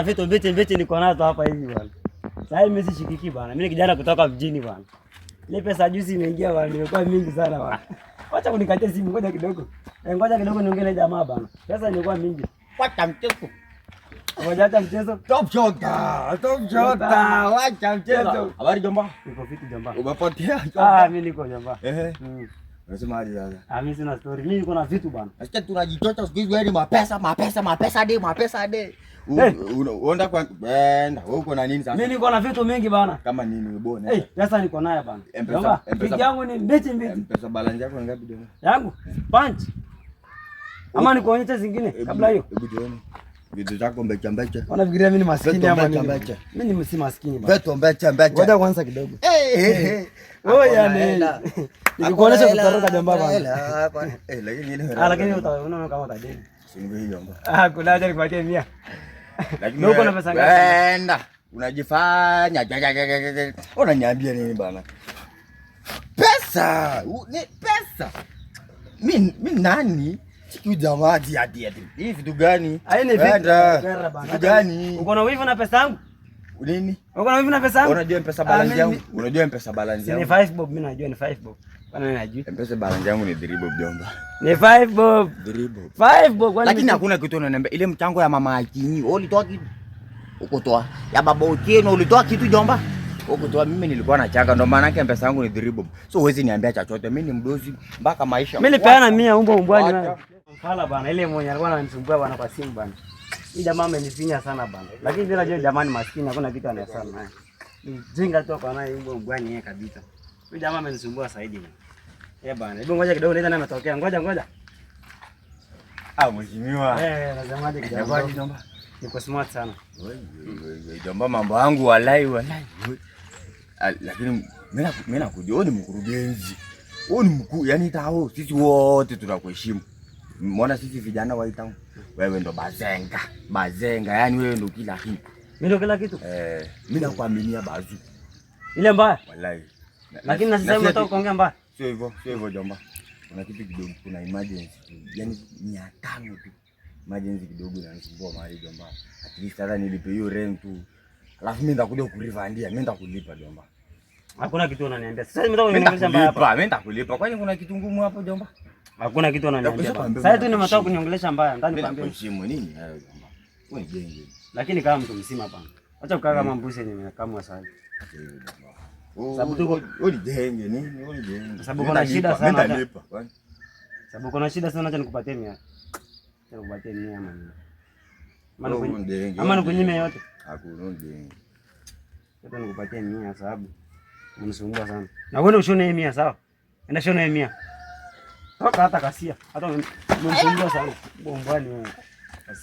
Vitu mbichi mbichi niko nazo hapa hivi bwana. Sasa mimi sishikiki bwana. Mimi ni kijana kutoka mjini bwana. Ile pesa juzi imeingia bwana, imekuwa mingi sana bwana. Wacha kunikatia simu, ngoja kidogo. Eh, ngoja kidogo niongee na jamaa bwana. Pesa imekuwa mingi. Wacha mchezo. Ngoja hata mchezo. Top shota, top shota. Wacha mchezo. Habari jomba? Niko fiti jomba. Umepotea jomba. Ah, mimi niko jomba. Ehe. Unasema aje sasa? Ah, mimi sina story. Mimi niko na vitu bwana. Nasikia tunajichocha siku hizi wewe ni mapesa, mapesa, mapesa de, mapesa de. Hey. Unaenda kwa enda, wewe uko na nini sasa? Mimi niko na vitu mingi bana. Kama nini ubone? Eh, pesa niko nayo bana. M-Pesa, Jomba, M-Pesa. Vitu yangu ni mbichi mbichi. Pesa balance yako ni ngapi jomba? Yangu punch. Ama nikuonyeshe zingine kabla hiyo. Hebu jione. Vitu zako mbecha mbecha. Wanafikiria mimi ni maskini Vitu ama mbecha nini? mbecha. Mimi ni si maskini bana. Vitu mbecha mbecha. Ngoja kwanza kidogo. Eh, eh, eh. Wewe Hakuna yani. hela. Nikuonyesha Hakuna kutoroka hela, jomba hakuna bana. hela, Eh, lakini ile Ah, lakini unaona kama utadeni. Sinipe hiyo jomba. Ah, kuna haja nikupatie 100. Lakini Na uko na pesa ngapi? Wenda. Unajifanya. Unaniambia nini bana? Pesa. Ni pesa. Mi nani? Siku jamaa ati ati ati. Hii vitu gani? Ai ni vitu. Wenda. Kera bana. Vitu gani? Uko na wivu na pesa yangu? Nini? Uko na wivu na pesa yangu? Unajua mpesa Ah, balance mimi- yangu? Unajua mpesa balance Si ni yangu? 5 bob, mimi najua ni 5 bob. Bana mimi najua. Mpesa balance yangu ni 3 bob jomba. Ni 5 bob. 3 bob. 5 bob kwani Lakini hakuna kitu unaniambia. Ile mchango ya mama Akinyi, wewe ulitoa kitu? Ukutoa. Ya baba Otieno ulitoa kitu jomba? Ukutoa. Mimi nilikuwa na changa, ndo maana yake mpesa yangu ni 3 bob. So huwezi niambia chochote. Mimi ni mdozi mpaka maisha. Mimi nilipeana 100 umbo umbwani Wacha. wewe. Hala bana, ile mwenye alikuwa ananisumbua bana kwa simu bana. Hii jamaa amenifinya sana bana. Lakini bila jua jamani maskini hakuna kitu anasema naye. Ni jinga tu kwa naye umbo umbwani yeye kabisa. Huyu jamaa amenisumbua zaidi bana. Eh bana, hebu ngoja kidogo nenda naye ametokea. Ngoja ngoja. Ah, mheshimiwa. Eh, nasemaje kijana? Inakuwaje jomba? Niko smart sana. Wewe, jomba mambo yangu walai walai. Ah, lakini mimi nakujua wewe ni mkurugenzi. Wewe ni mkuu, yani tao sisi wote tunakuheshimu. Mbona sisi vijana wa town? Wewe ndo bazenga. Bazenga, yani wewe ndo kila kitu. Mimi ndo kila kitu. Eh, mimi nakuaminia bazu. Ile mbaya. Wallahi. Lakini na sasa unataka kuongea mbaya. Sio hivyo, sio hivyo jomba. Kuna kitu kidogo, kuna emergency tu. Yaani 500 tu. Emergency kidogo inanisumbua mahali jomba. At least hata nilipe hiyo rent tu. Alafu mimi nitakuja kurifandia, mimi nitakulipa jomba. Hakuna kitu unaniambia. Sasa nimetoka Mimi kuniongelesha mbaya hapa. nitakulipa, mimi nitakulipa. Kwani kuna kitu ngumu hapo jomba? Hakuna kitu unaniambia. Sasa bana. kwambia Sasa tu mimi nimetoka nakuheshimu. kuniongelesha mbaya, ndani Mimi kwambia. nakuheshimu nini hayo jomba? Wewe ni genge. Lakini kama mtu mzima bana. Acha kukaa kama mbuzi yenye imekamwa sana. Acha hivyo jomba. Sababu tuko Wewe ni genge nini? Wewe ni genge. Sababu kuna shida sana. Mimi nitalipa. Kwani? Sababu kuna shida sana, acha nikupatie 100. Acha nikupatie 100 ama nini? Ama Wewe ni genge. ama nikunyime yote. Hakuna ni genge. Acha nikupatie 100 sababu unanisumbua sana. Na wewe ushone hii 100 sawa? Enda shone hii 100. Toka hata kasia. Hata unanisumbua sana. Bombani wewe. Kasia.